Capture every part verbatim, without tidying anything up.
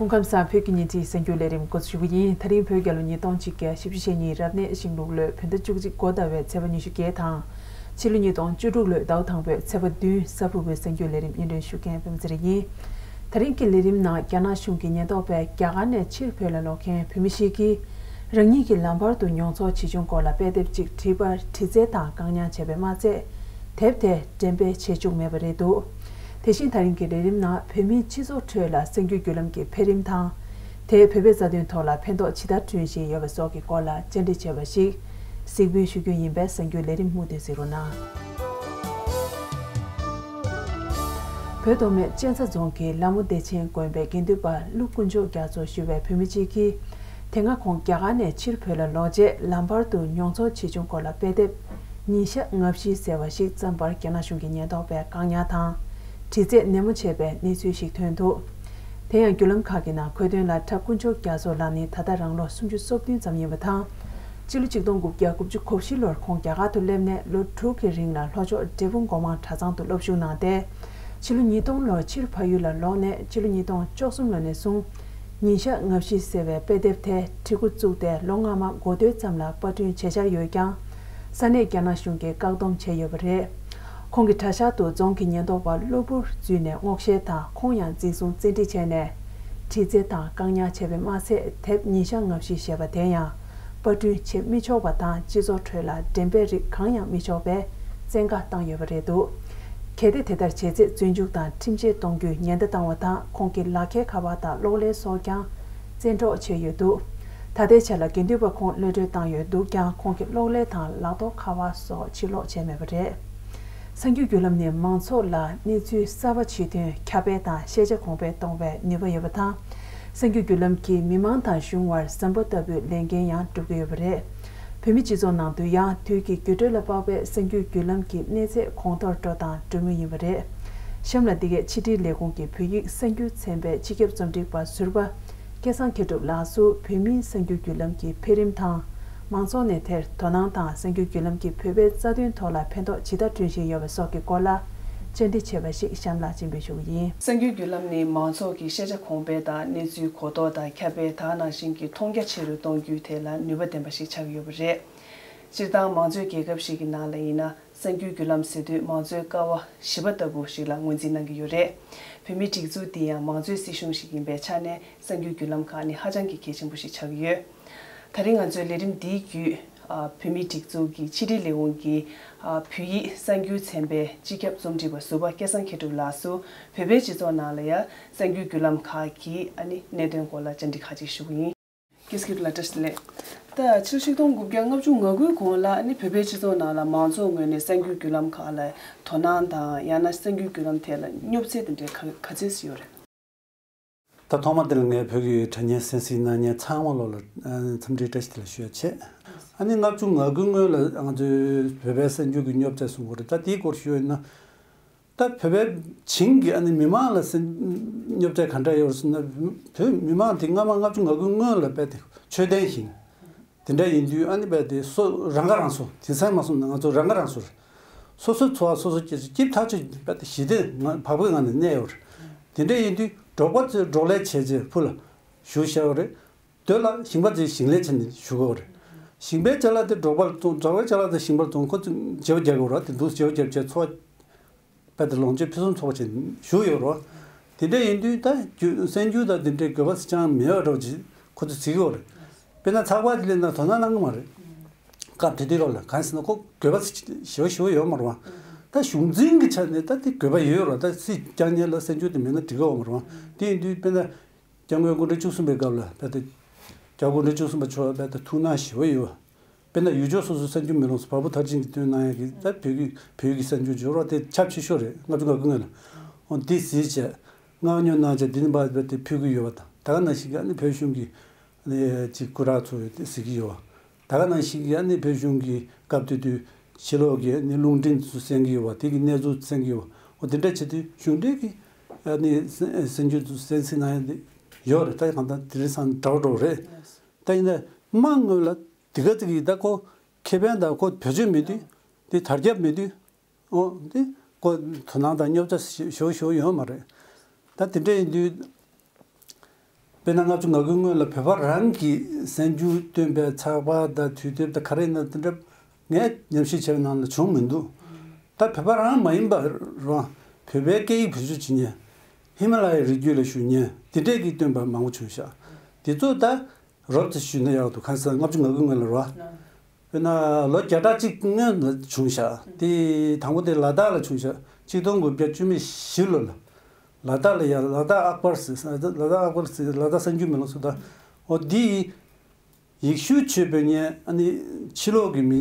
སྐུ་ཁམས་བཟང་། བོད་ཀྱི་ཉིན་གཅིག་གསར་འགྱུར་ལས་རིམ་འགོ་འཛུགས་ཞུ་གི་ཡིན། ད་རིང་བོད་རྒྱལ་ལོ་ཉིས་སྟོང་གཅིག་བརྒྱ་བཞི་བཅུ་ཞེ་གཉིས་རབ་གནས་ཤིང་ལུག་ལོའི་བོད་ཟླ་བཅུ་གཅིག་འགོ་ཟླ་བའི་ཚེས་པ་ཉི་ཤུ་བརྒྱད་དང་། ཕྱི་ལོ་ཉིས་སྟོང་བཅུ་དྲུག་ལོའི་ཟླ་བ་དང་པོའི་ཚེས་པ་བདུན་གཟའ་ཕུར་བུའི་གསར་འགྱུར་ལས་རིམ་སྙན་སྒྲོན་ཞུ་མཁན་པད་མ་ཚེ་རིང་ཡིན། ད་རིང་གི་ལས་རིམ་ནང་རྒྱ་ནག་གཞུང་གི་ཉེན་རྟོག་པས་རྒྱ་གར་ནས་ཕྱིར་བོད་ལ་ལོག་མཁན་བོད་མི་ཞིག་གིས། རང་ཉིད་ཀྱིས་ལམ་བར་དུ་མྱོང་ཚོར་ཇི་བྱུང་སྐོར་ལ་དཔེ་དེབ་ཅིག་བྲིས་པར་དྲི་རྩད་དང་བཀག་ཉར་བྱས་པས་མ་ཚད། དེབ་དེ་འགྲེམས་སྤེལ་བྱེད་བཅུག་མེད་པ་རེད་འདུག་དེ་བཞིན་ད་རིང་གི་ལས་རིམ་ནང་བོད་མིའི་སྤྱི་ཚོགས་ཁྲོད་ལ་གསར་འགྱུར་བརྒྱུད་ལམ་གྱི་འཕེལ་རིམ་དང་། དེས་བོད་པའི་རྩ་དོན་ཐོག་ལ་ཕན་ཐོགས་ཇི་ལྟར་བསྐྲུན་བཞིན་ཡོད་པ་སོགས་ཀྱི་སྐོར་ལ་བཅར་འདྲི་བྱས་པ་ཞིག་གཟིགས་འབུལ་ཞུ་རྒྱུ་ཡིན་པས་གསར་འགྱུར་ལས་རིམ་མུ་མཐུད་གཟིགས་རོགས་གནང་། བོད་མདོ་སྨད་གཅན་ཚ་རྫོང་གི་ལྷ་མོ་བདེ་ཆེན་དགོན་པའི་དགེ་འདུན་པ་ཀླུ་དཀོན་མཆོག་རྒྱ་མཚོ་ཞུ་བའི་བོད་མི་གཅིག་གིས། དེ་སྔ་ཁོང་རྒྱ་གར་ནས་ཕྱིར་བོད་ལ་ལོག་རྗེས་ལམ་བར་དུ་མྱོང་ཚོར་ཇི་བྱུང་སྐོར་ལ་དཔེ་དེབ་ཉིན་ཞག་ལྔ་བཞི་ཟེར་བ་ཞིག་བརྩམས་པར་རྒྱ་ནག་གཞུང་གི་ཉེན་རྟོག་པས་བཀག་ཉར་དང་། དྲི་རྩད་ནན་མོ་བྱས་པའི་གནས་ཚུལ་ཞིག་ཐོན་འདུག་དེ་ཡང་བརྒྱུད་ལམ་ཁག་གི་ནང་འཁོད་དོན་ལ་གྲྭ་དཀོན་མཆོག་རྒྱ་མཚོ་ལགས་ནི་ད་ལྟ་རང་ལོ་སུམ་ཅུ་སོ་བདུན་ཙམ་ཡིན་པ་དང་། སྤྱི་ལོ་ཆིག་སྟོང་དགུ་བརྒྱ་དགུ་བཅུ་གོ་བཞི་ལོར་ཁོང་རྒྱ་གར་དུ་སླེབས་ནས་ལོ་དྲུག་གི་རིང་ལ་ལྷོ་ཕྱོགས་འབྲས་སྤུངས་སྒོ་མང་གྲྭ་ཚང་དུ་སློབ་ཞུགས་གནང་སྟེ། ཕྱི་ལོ་ཉིས་སྟོང་ལོར་ཕྱིར་ཕ་ཡུལ་ལ་ལོག་ནས་ཕྱི་ལོ་ཉིས་སྟོང་བཅུ་གསུམ་ལོ་ནས་བཟུང་། ཉིན་ཞག་ལྔ་བཞི་ཟེར་བའི་དཔེ་དེབ་དེ་བྲིས་འགོ་བཙུགས་ཏེ་ལོ་སྔ་མ་འགོ་སྟོད་ཙམ་ལ་པར་སྐྲུན་བྱེད་འཆར་ཡོད་ཀྱང་། ས་གནས་རྒྱ་ནག་གཞུང་གིས་བཀག་སྡོམ་བྱས་ཡོད་པ་རེད། ཁོང་གི་གྲྭ་ཤག་ཏུ་རྫོང་གི་ཉེན་རྟོག་པ་གློ་བུར་འཛུལ་ནས་སྔོག་བཤེར་དང་ཁོང་ཡང་འཛིན་བཟུང་བཙན་ཁྲིད་བྱས་ནས། དྲི་རྩད་དང་བཀག་ཉར་བྱས་པས་མ་ཚད། དེབ་ཉིན་ཞག་ལྔ་བཞི་ཞེས་པ་དེ་ཡང་། པར་སྐྲུན་བྱེད་མི་ཆོག་པ་དང་སྤྱི་ཚོགས་ཁྲོད་ལ་འགྲེམས་སྤེལ་རིགས་གང་ཡང་མི་ཆོག་པའི་བཙན་བཀའ་བཏང་ཡོད་པ་རེད་འདུག་གལ་ཏེ་དེ་ལྟར་བྱས་ཚེ་བཙོན་འཇུག་དང་ཁྲིམས་ཆད་གཏོང་རྒྱུའི་ཉེན་བརྡ་བཏང་བ་དང་ཁོང་གི་ལག་ཁྱེར་ཁ་པར་དང་གློག་ཀླད་སོགས་ཀྱང་བཙན་འཕྲོག་བྱས་ཡོད་འདུག་ད་ལྟའི་ཆར་ལ་དགེ་འདུན་པ་ཁོང་གློད་གྲོལ་བཏང་ཡོད་འདུག་ཀྱང་ཁོང་གི་གློག་ཀླད་དང་ལག་ཐོགས་ཁ་པར་སོགས་ཕྱིར་སློག་བྱས་མེད་པ་རེད། གསར་འགྱུར་བརྒྱུད་ལམ་ནི་མང་ཚོགས་ལ་གནས་ཚུལ་གསར་པ་ཕྱིར་ཐོན་ཁྱབ་སྤེལ་དང་ཤེས་བྱ་གོང་འཕེལ་གཏོང་བའི་ནུས་པ་ཡོད་པ་དང་། གསར་འགྱུར་བརྒྱུད་ལམ་གྱིས་མི་མང་དང་གཞུང་བར་ཟམ་པ་ལྟ་བུའི་ལས་འགན་ཡང་སྒྲུབ་ཀྱི་ཡོད་པ་རེད། བོད་མི་སྤྱི་ཚོགས་ནང་དུ་ཡང་དུས་ཀྱི་འགྱུར་འགྲོས་ལ་དཔག་པའི་གསར་འགྱུར་བརྒྱུད་ལམ་གྱི་གནས་ཚད་གོང་མཐོར་འགྲོ་དང་འགྲོ་མུས་ཡིན་པ་རེད། གཤམ་ལ་འདི་གའི་ཕྱི་དྲིལ་ལས་ཁུངས་ཀྱི་བོད་ཡིག་གསར་འགྱུར་ཚན་པའི་སྤྱི་ཁྱབ་རྩོམ་སྒྲིག་པ་ཟུར་པ་སྐལ་བཟང་མཁས་གྲུབ་ལགས་སུ་བོད་མིའི་གསར་འགྱུར་བརྒྱུད་ལམ་གྱི་འཕེལ་རིམ་དང་། མང་ཚོགས་ནས་དེར་དོ་སྣང་དང་གསར་འགྱུར་བརྒྱུད་ལམ་གྱིས་བོད་པའི་རྩ་དོན་ཐོག་ལ་ཕན་ཐོགས་ཇི་ལྟར་བསྐྲུན་བཞིན་ཡོད་པ་སོགས་ཀྱི་སྐོར་ལ་བཅར་འདྲི་བྱས་པ་ཞིག་གཤམ་ལ་སྤྱན་འབུལ་ཞུ་གི་ཡིན། གསར་འགྱུར་བརྒྱུད་ལམ་ནི་མང་ཚོགས་ཀྱི་ཤེས་བྱ་གོང་འཕེལ་དང་གནས་ཚུལ་གོ་རྟོགས་དང་ཁྱབ་སྤེལ་དེ་ནང་བཞིན་གྱི་མཐོང་རྒྱ་ཆེ་རུ་གཏོང་རྒྱུའི་ཐད་ལ་ནུས་པ་ལྡན་པ་ཞིག་ཆགས་ཀྱི་ཡོད་པ་རེད། སྤྱིར་བཏང་མང་གཙོའི་རྒྱལ་ཁབ་ཞིག་གི་ནང་ལ་ཡིན་ན། གསར་འགྱུར་བརྒྱུད་ལམ་ཟེར་དུས་མང་གཙོའི་ཀ་བ་བཞི་པ་ལྟ་བུ་ཞིག་ལ་ངོས་འཛིན་གནང་གི་ཡོད་རེད། བོད་མིའི་སྒྲིག་འཛུགས་འདི་ཡང་མང་གཙོའི་སྲིད་གཞུང་ཞིག་ཡིན་པའི་ཆ་ནས་གསར་འགྱུར་བརྒྱུད་ལམ་ཁག་ནི་ཧ་ཅང་གི་གལ་ཆེན་པོ་ཞིག་ཆགས་ཀྱི་ཡོད། ད་རིང་ང་ཚོའི་ལས་རིམ་འདིའི་བརྒྱུད། ཨ། བོད་མིའི་སྒྲིག་འཛུགས་ཀྱི་ཕྱི་དྲིལ་ལས་ཁུངས་ཀྱི། ཨ། བོད་ཡིག་གསར་འགྱུར་ཚན་པའི་སྤྱི་ཁྱབ་རྩོམ་སྒྲིག་པ་ཟུར་པ་སྐལ་བཟང་མཁས་གྲུབ་ལགས་སུ་བོད་པའི་སྤྱི་ཚོགས་ནང་ལ་ཡང་གསར་འགྱུར་བརྒྱུད་ལམ་ཁག་གིས་ཨ་ནི་གནད་དོན་སྐོར་ལ་བཅར་འདྲི་ཁག་ཅིག་ཞུ་གི་ཡིན། སྐྱེས་སྐྱེས་ལ་བཀྲ་ཤིས་བདེ་ལེགས། ད་ཕྱི་ལོ་ཆིག་སྟོང་དགུ་བརྒྱ་ལྔ་བཅུ་ང་དགུའི་གོང་ལ་ནི་བོད་པའི་སྤྱི་ཚོགས་ནང་ལ་མང་ཚོགས་ངོས་ནས་གསར་འགྱུར་བརྒྱུད་ལམ་ཁག་ལ་དོ་སྣང་དང་ཡང་ན་གསར་འགྱུར་བརྒྱུད་ལམ་ཐད་ལ་སྙོབ་ཚད་དེ་འདྲའི་ག་ག་ཚོད་ཙམ་ཡོད་རེད། ད་ཐོག་མ་དེ་ལ་ངས་བོད་ཀྱི་དྲ་བརྙན་གསན་གཟིགས་གནང་མཁན་ཚང་མ་ལོ་ལ་འཚམས་འདྲིའི་བཀྲ་ཤིས་བདེ་ལེགས་ཞུ་ཡ་བྱེད། ཨ་ནི་ལྔ་བཅུ་ང་དགུའི་སྔོན་ལ་ང་ཚོའི་བོད་པའི་གསར་འགྱུར་གྱི་སྙོབ་ཚད་གསུང་གི་རེད། ད་དེའི་སྐོར་ཞུ་ཡ་ཡིན་ན། ད་བོད་པའི་བྱིངས་ཀྱི་ཨ་ནི་མི་མང་ལ་སེམས་སྙོབ་བྱ་ག་འདྲ་ཡོད་ཟེར་ན། བོད་མི་མང་དེ་སྔ་མ་ལྔ་བཅུ་ང་དགུའི་སྔོན་ལ་རྦད་དེ་ཆོས་ལྡན་ཞིང་དེ་འདྲ་ཡིན་དུས། ཨ་ནི་རྦད་དེ་སོ་རང་ཁ་རང་གསོ་དེང་སང་མ་སོང་ན་ང་ཚོ་རང་ཁ་རང་གསོ་རེད། སོ་སོའི་འཚོ་བ་སོ་སོ་སྐྱེལ་ཆེད་སྐྱིད་ཐག་ཆོད་རྦད་དེ་ཞི་བདེ་ངང་བག་ཕེབས་ངང་ནས་གནས་ཡོད་རེད། དེ་འདྲ་ཡིན་དུས་འབྲོག་པ་ཚོས་འབྲོག་ལས་བྱས་རྗེས་ཕུ་ལ་བཞུགས་བཞག་ཡོད་རེད། སྟོད་ལ་ཞིང་པ་ཚོས་ཞིང་ལས་བྱས་ནས་བཞུགས་ཡོད་རེད། ཞིང་པའི་ཅ་ལག་དེ་འབྲོག་པར་བཙོང་། འབྲོག་པའི་ཅ་ལག་དེ་ཞིང་པར་བཙོང་། ཁོ་ཚོས་བརྗེ་པོ་རྒྱག་གི་ཡོད་རེད། དེ་འདུག་བརྗེ་པོ་བརྒྱབ་བྱས་འཚོ་བ་རྦད་དེ་ལོངས་སྤྱོད་ཕུན་སུམ་ཚོགས་པ་བྱས་བཞུགས་ཡོད་རེད། དེ་འདྲ་ཡིན་དུས་ད་རྒྱུ་གསར་འགྱུར་དང་དེ་འདྲའི་དགོས་པ་ཅང་མེད་པ་འདྲ་བོ་ཅིག་ཁོ་ཚོས་བརྩི་གི་ཡོད་རེད། དཔེར་ན་ཚགས་པར་དེ་ལས་ན་དོ་སྣང་གནང་གི་མ་རེད། སྐབས་དེ་དུས་ལོ་ལ་གང་ཟེར་ན་ཁོ་དགོས་པ་ཞེ་པོ་ཞེ་པོ་ཡོད་མ་རེད་བ། ད་གཞུང་འཛིན་གྱི་ཆ་ནས་ད་དེ་དགོས་པ་ཡོད་རེད། ད་སྲིད་སྐྱོང་མཁན་ལ་གསར་འགྱུར་དེ་མེད་ན་འགྲིག་གི་ཡོད་མ་རེད་བ། དེ་ཡིན་དུས་དཔེར་ན། སྐྱབས་མགོན་སྐུ་ཕྲེང་བཅུ་གསུམ་པའི་སྐབས་ལ་རྦད་དེ། སྐྱབས་མགོན་སྐུ་ཕྲེང་བཅུ་གསུམ་པ་མཆོག་རྦད་དེ་ཐུགས་སྣང་ཞེ་པོ་ཡོད། དཔེར་ན་ཡུལ་ཕྱོགས་སོ་སོའི་གསར་འགྱུར་མེ་ལོང་སུ་བ་སྤུ་མཐར་ཕྱིན་གྱིས་བཏོན་གནང་ཡག་གི་ད་བོད་ཀྱི་བོད་ཡིག་གི་གསར་འགྱུར་འབྱོར་བ་དེ་ཁྱབ་ཆེ་ཤོས་རེད། ལྔ་བཅུ་ང་དགུ་སྔོན་ལ། འོ་འདི་གཟིགས་བྱས། མངགས་ཉོ་གནང་བྱས་འདི་ནས་ཕར་རྦད་དེ་ཕུལ་གྱི་ཡོད་པ་དང་། ད་ག་ནང་བཞིན་གྱི་ཨ་ནི་བོད་གཞུང་གི་ཨ་ནི་ཅིག་སྐུ་དྲག་ཚོ་ཡོད་དེ་གཟིགས་ཀྱི་ཡོད་པ། ད་ག་ནང་བཞིན་གྱི་ཨ་ནི་བོད་གཞུང་གི་སྐབས་དེ་དུས་ཕྱི་ལོགས་ཀྱི་ཨ་ནི་རླུང་འཕྲིན་ཚོ་གསན་གྱི་ཡོད་པ། དེ་གི་གནས་ཚུལ་གསན་གྱི་ཡོད་པ། འོ་དེ་འདྲ་བྱེད་དུས་གཞུང་འབྲེལ་གྱི་ཨ་ནི་གསར་འགྱུར་ཚོ་གསན་གཟིགས་གནང་ཡ་དེ་ཡོད་རེད། ད་གང་ལྟར་དེ་རིང་སང་འདྲ་བོ་འདྲ་བོ་རེད། ད་ཡིན་ན་མང་ངོས་ལ་དེ་ག་ཅིག་གིས་ད་ཁོ་ཁེ་ཕན་དང་ཁོ་བེད་སྤྱོད་མེད་དུས། དེ་དར་ཁྱབ་མེད་དུས། འོ་དེ་ཁོ་དོ་སྣང་དང་སྙོབ་བྱ་ཞེ་པོ་ཞེ་པོ་ཡོད་མ་རེད། ད་དེ་འདྲ་ཡིན་དུས། དཔེར་ན་ལྔ་བཅུ་ང་དགུའི་སྔོན་ལ་བོད་པ་རང་གིས་གསར་འགྱུར་བཏོན་པའི་ཚགས་པར་དང་དུས་དེབ་དང་ག་རེ་ཡིན་ན་དེ་འདྲ་ངས་ཉམས་ཞིབ་བྱས་པའི་ནང་ལ་བྱུང་མི་འདུག་ད་བོད་པ་རང་མ་ཡིན་པ་རང་བོད་པའི་སྐད་ཡིག་བེད་སྤྱོད་བྱེད་མཁན། ཧི་མ་ལ་ཡའི་རི་རྒྱུད་ལ་བཞུགས་མཁན་དེ་འདྲས་ཀྱིས་བཏོན་པ་མང་པོ་བྱུང་ཤག་དེ་ཚོ་ད་རོབ་ཙམ་ཞུས་ན་ཡག་འདུག་གང་ཟེར་ན་ལྔ་བཅུ་ང་དགུའི་སྔོན་ལ་རོ། དཔེར་ན་ལོ་བརྒྱ་ཕྲག་གཅིག་སྔོན་ལ་བྱུང་ཤག་དེ་དང་པོ་དེ་ལ་དྭགས་ལ་བྱུང་ཤག་གཅིག་སྟོང་དགུ་བརྒྱ་བཅུ་མེད་བཞི་ལོ་ལ། ལ་དྭགས་ལ་ཡ་ལ་དྭགས་ཨག་པར་ཟེར། ལ་དྭགས་ཨག་པར་ཟེར། ལ་དྭགས་གསར་འགྱུར་མེ་ལོང་ཟེར། ད་འོ་འདི་ཡིག་ཤུལ་ཆོས་པའི་ཉན་ཨ་ནི་ཕྱི་ལོགས་ཀྱི་མི་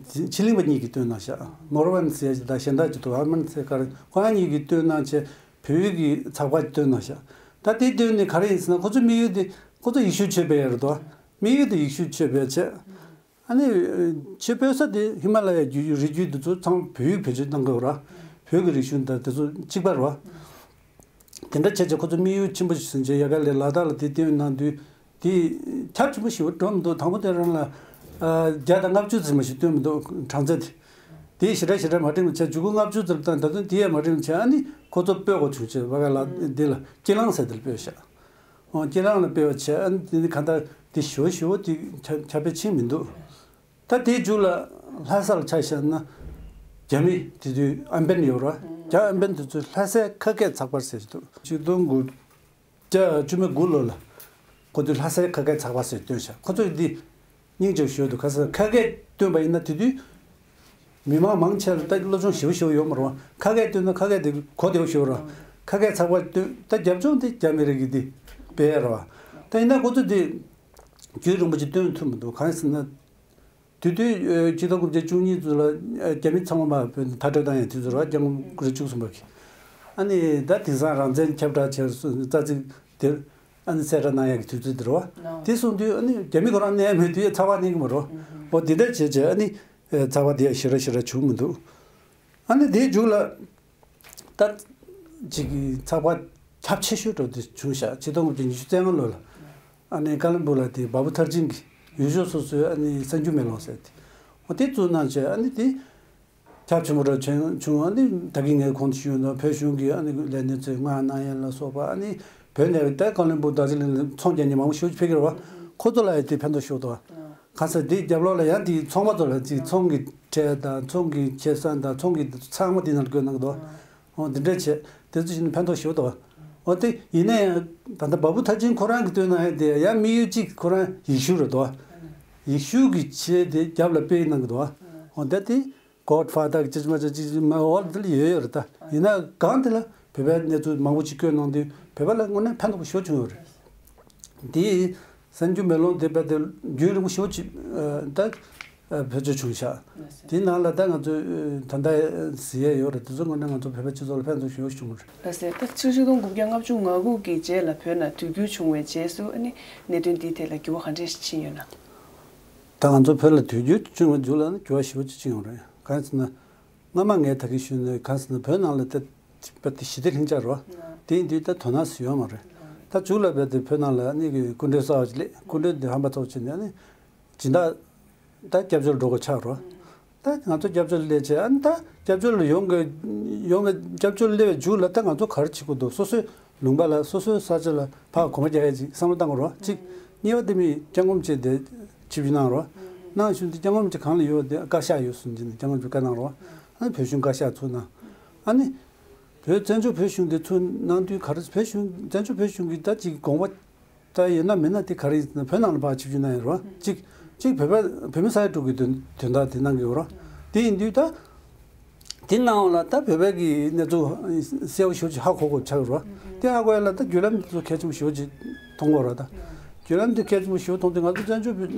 ཕྱི་གླིང་པ་གཉིས་ཀྱིས་བཏོན་གནང་ཤག་མོར་ཝན་ཟེར་ཞིག་དང་གཞན་དག་ཅིག་འདུག་ཨར་མན་ཟེར་ག་རེ་ཁོ་རང་གཉིས་ཀྱིས་བཏོན་གནང་བྱས་བོད་ཡིག་གི་ཚགས་པར་བཏོན་གནང་ཤག་ད་དེ་བཏོན་ནས་ག་རེ་ཡིན་ཟེར་ན་ཁོ་ཚོའི་དམིགས་ཡུལ་དེ་ཁོ་ཚོ་ཡིག་ཤུལ་ཆོས་པའི་ཡར་དོ། དམིགས་ཡུལ་དེ་ཡིག་ཤུལ་ཆོས་པའི་བྱས། ཨ་ནི་ཆོས་པའི་ས་དེ་ཧི་མ་ལ་ཡའི་རྒྱུད་རི་རྒྱུད་དེ་ཚོ་ཚང་བོད་ཡིག་བེད་སྤྱོད་གནང་དགོས་ར། བོད་ཀྱི་རིག་གཞུང་དང་དེ་ཚོ་གཅིག་པ་ར། དེ་འདྲ་བྱས་བྱས་ཁོ་ཚོ་དམིགས་ཡུལ་ཆེན་པོ་ཞིག་ཟིན་བྱས་ཡ་ག་ལས་ལ་དྭགས་ལ་དེ་བཏོན་གནང་དུས་དེ་ཁྱབ་ཆེན་པོ་ཞིག་འགྲོ་མི་འདུག་དང་པོ་དེ་རང་ལ་བརྒྱ་དང་ལྔ་བཅུ་ཙམ་ཞིག་བཏོན་མི་འདུག་གྲངས་ཚད་དེ། དེ་ཞེ་དྲག་ཞེ་དྲག་མ་འགྲིག་མི་བྱས་མཇུག་གུ་ལྔ་བཅུ་ཙམ་བཏང་། ད་དུང་དེ་ཡང་མ་འགྲིག་མི་བྱས་ཨ་ནི་ཁོ་ཚོ་སྤོས་དགོས་བྱུང་བྱས་བ་ག་ལ་འདི་ལ་སྐྱིད་ལང་ཟེར་དེ་ལ་སྤོས་ཤག་ཨོ་སྐྱིད་ལང་ལ་སྤེལ་བ་བྱས་ཨ་ནི་དེ་ནི་གང་ལྟར་དེ་ཞོ་ཞོ་དེ་ཁྱབ་ཁྱབ་སྤེལ་ཕྱིན་མི་འདུག་ད་དེའི་མཇུག་ལ་ལྷ་ས་ལ་ཆ་བཞག་ན་རྒྱ་མི་དེ་དུས་ཨམ་བན་ཡོད་ར། རྒྱ་ཨམ་བན་དེ་ཚོས་ལྷ་སའི་ཁ་སྐད་ཚགས་པར་ཟེར་གྱི་འདུག་ཆིག་སྟོང་དགུ་བརྒྱ་བཅུ་མེད་དགུ་ལོ་ལ་ཁོ་ཚོས་ལྷ་སའི་ཁ་སྐད་ཚགས་པར་ཟེར་བཏོན་ཤག་ཁོ་ཚོས་འདི་སྙིང་རྗེ་ཞོ་འདུག་ག་ས་ཁ་སྐད་བཏོན་པ་ཡིན་ན་དེ་དུས། མི་མང་མང་ཆེ་ལ་ད་སློབ་སྦྱོང་ཞེ་པོ་ཞེ་པོ་ཡོད་མ་རེད་བ། ཁ་སྐད་བཏོན་ན་ཁ་སྐད་དེ་གོ་བདེ་བོ་ཞེ་པོ་རེད། ཁ་སྐད་ཚགས་པར་བཏོན་ད་རྒྱབ་ལྗོངས་དེ་རྒྱ་མི་རིགས་ཀྱི་དེ་སྤེལ་ཡ་རེད་བ། ད་ཡིན་ན་ཁོ་ཚོ་དེ་རྒྱུན་རིང་པོ་ཅིག་བཏོན་ཐུབ་མི་འདུག་གང་ཡིན་ཟེར་ན། དེ་དུས་ཆིག་སྟོང་དགུ་བརྒྱ་བཅུ་གཉིས་ཚོ་ལ་རྒྱ་མི་ཚང་མ་མཐར་སྐྲོད་བཏང་ཡ་དེ་ཚོ་རེད་བ། སྐྱབས་མགོན་བཅུ་གསུམ་པ་གིས་ཨ་ནི་ད་དེང་སང་རང་བཙན་ཁྱབ་བསྒྲགས་བྱས་རྩ་ཚིག་དེར་ཨ་ནི་གསལ་བསྒྲགས་གནང་ཡ་གི་དུས་ཚོད་དེ་རེད་བ། དེ་སོང་དུས་ཨ་ནི་རྒྱ་མི་ཁོ་རང་གནས་མེད་དུས་ཚགས་པར་གནས་ཀྱི་མ་རེད་བ། འོ་དེ་འདྲ་བྱས་བྱས་ཨ་ནི། ཚགས་པར་དེ་ཡང་ཞེ་དྲག་ཞེ་དྲག་བྱུང་མི་འདུག་ཨ་ནི་དེའི་མཇུག་ལ་ད་ཅིག་ཚགས་པར་ཁྱབ་ཆེ་ཤོས་འགྲོ་དེ་བྱུང་ཤག་ཆིག་སྟོང་དགུ་བརྒྱ་ཉི་ཤུ་རྩ་ལྔ་ལོ་ལ་ཨ་ནི་ཀ་ལིམ་པོང་ལ་དེ་བ་བུ་ཐར་ཅིན་གྱི་ཡུལ་ཤོག་སོ་སོའི་ཨ་ནི་གསར་འགྱུར་མེ་ལོང་ཟེར་དེ་འོ་དེ་བཙུགས་གནང་བྱས་ཨ་ནི་དེ་ཁྱབ་ཆེན་པོ་འགྲོ་བྱུང་བྱུང་། ཨ་ནི་ད་གིན་ངས་གོང་དུ་ཞུས་ནོ་བོད་གཞུང་གི་ཨ་ནི་ལས་སྣེ་ཚོས་མངགས་གནང་ཡ་ལ་སོགས་པ་ཨ་ནི་བོད་ནས་ད་ཀ་ལིམ་པོང་རྡོ་རྗེ་གླིང་ལ་ཚོང་རྒྱག་མཁན་མང་པོ་ཞེ་པོ་ཅིག་ཕེབས་ཀྱི་རེད་བ། ཁོ་ཚོ་ལ་ཡང་དེ་ཕན་ཐོགས་ཤོར་འདུག་བ། གང་ཟེར་དེའི་རྒྱབ་ལོགས་ལ་ཡང་དེའི་ཚོང་པ་ཚོ་ལ་ཅིག་ཚོང་གི་ཁྲལ་དང་ཚོང་གི་ཁེ་བཟང་དང་ཚོང་གི་ཚང་མ་དེ་ནང་བཀོད་གནང་གི་འདུག་འོ་འདི་འདྲ་བྱས་དེ་ཚོ་ཞིག་ནི་ཕན་ཐོགས་ཞེ་པོ་འདུག་འོ་དེ་ཡིན་ན་ཡང་ད་ལྟ་བ་བུ་ཐར་ཅིན་ཁོ་རང་གིས་བཏོན་གནང་ཡ་དེ་ཡང་དམིགས་ཡུལ་གཅིག་ཁོ་རང་ཡེ་ཤུ་རེད་འདུག་ཡེ་ཤུ་གི་ཆེད་དེ་རྒྱབ་ལ་སྤེལ་གནང་གི་འདུག་འོ་ད་དེ་གོ་ཕ་ད་ཅི་ཅི་མ་ཅི་ཅི་མ་འོ་དེ་ལ་ཡོད་ཡོད་རེད། ད་ཡིན་ན་གང་དེ་ལ་བོད་པའི་གནས་ཚུལ་མང་པོ་ཅིག་བཀོད་གནང་དུས་བོད་པ་ལ་དངོས་གནས་ཕན་ཐོགས་པོ་ཞེ་པོ་བྱུང་ཡོད་རེད། དེ་གསར་འགྱུར་མེ་ལོང་དེ་བས་དེ་རྒྱུན་རིང་པོ་ཞེ་པོ་ཅིག་ད་བེད་སྤྱོད་བྱུང་ཤག་དེའི་ནང་ལ་ད་ང་ཚོས་ད་ལྟ་གཟིགས་ཡས་ཡོད་རེད། དེ་ཚོ་དངོས་གནས་ང་ཚོ་བོད་པའི་སྤྱི་ཚོགས་ལ་ཕན་ཐོགས་ཞེ་པོ་བྱུང་རེད། ལགས་སེ། ད་ཆིག་སྟོང་དགུ་བརྒྱ་ལྔ་བཅུ་ང་དགུ་གི་རྗེས་ལ་བོད་ནང་དུས་འགྱུར་བྱུང་བའི་རྗེས་སུ་ཨ་ནི་གནད་དོན་འདིའི་ཐད་ལ་འགྱུར་བ་ག་འདྲས་ཕྱིན་ཡོད་ན། ད་ང་ཚོ་བོད་ལ་དུས་འགྱུར་བྱུང་བའི་མཇུག་ལ་ནི་འགྱུར་བ་ཞེ་པོ་ཅིག་ཕྱིན་ཡོད་རེད། གང་ཡིན་ཟེར་ན། སྔ་མ་ངས་ད་གིན་ཞུས་ནས་གང་ཟེར་ན་བོད་ནང་ལ་ད་ཅིག་བོད་དེ་ཞི་བདེ་ལྷིང་འཇགས་རོ། དེ་ཡིན་དུས་ད་དོ་སྣང་ཟེར་ཡོད་མ་རེད། ད་མཇུག་ལ་བོད་དེ་བོད་ནང་ལ་ནི་གི་སྐུ་མགྲོན་གསར་བ་ཅིག་སླེབས། སྐུ་མགྲོན་དེ་ཧམ་པ་ཚ་པོ་བྱས་ནས་ནི་སྦྱིན་བདག་ད་སྐྱབས་བཅོལ་འགྲོ་དགོས་ཆགས་རོ། ད་ང་ཚོ་སྐྱབས་བཅོལ་སླེབས་བྱས་ཨ་ནི་ད་སྐྱབས་བཅོལ་ལ་ཡོང་དགོས་ཡོང་དགོས་སྐྱབས་བཅོལ་སླེབས་པའི་མཇུག་ལ་ད་ང་ཚོ་ག་རེ་བྱེད་དགོས་འདུག་སོ་སོའི་ལུང་པ་ལ་སོ་སོའི་ས་ཆ་ལ་ཕར་གོམ་པ་རྒྱག་ཡ་ཅིག་བསམ་བློ་བཏང་དགོས་རོ་གཅིག་གཉིས་པ་དེ་མིན་སྐྱབས་མགོན་བཅས་དེ་ཆིབས་བསྒྱུར་གནང་རོགས། གནང་བཞིན་དུ་སྐྱབས་མགོན་བཅས་གང་ལ་ཡོད་དེ་བཀའ་ཤག་ཡོད་གསུངས་ཀྱིན་སྐྱབས་མགོན་བཅས་བཀའ་གནང་རོགས། ཨ་ནི་བོད་གཞུང་བཀའ་ཤག་ཚུར་གནང་། ཨ་ནི་བོད་བཙན་བྱོལ་བོད་གཞུང་དེ་ཚུར་གནང་དུས་ག་རེ་བོད་གཞུང་བཙན་བྱོལ་བོད་གཞུང་གི་ད་ཅིག་དགོངས་པ་ད་ཡོད་ན་མེད་ན་དེ་ག་རེ་ཡིན་ཟེར་ན་བོད་ནང་ལ་ཕར་ཆིབས་བསྒྱུར་གནང་ཡོད་རོགས་གཅིག་གཅིག་བོད་པ་བོད་མི་ས་ཡ་དྲུག་གི་དོན་དོན་དག་དེ་གནང་གི་ཡོད་རོགས། དེ་ཡིན་དུས་ད། དེ་ནང་ལ་ད་བོད་པའི་གི་གནས་ཚུལ་གསལ་པོ་ཞེ་པོ་ཅིག་ཧ་གོ་དགོས་ཆགས་ཡོད་རེད། དེ་ཧ་གོ་ཡ་ལ་ད་བརྒྱུད་ལམ་དེ་ཚོ་གལ་ཆེན་པོ་ཞེ་པོ་ཅིག་མཐོང་གི་ཡོད་རེད་ད། བརྒྱུད་ལམ་དེ་གལ་ཆེན་པོ་ཞེ་པོ་མཐོང་དུས་ང་ཚོ་བཙན་བྱོལ་བོད་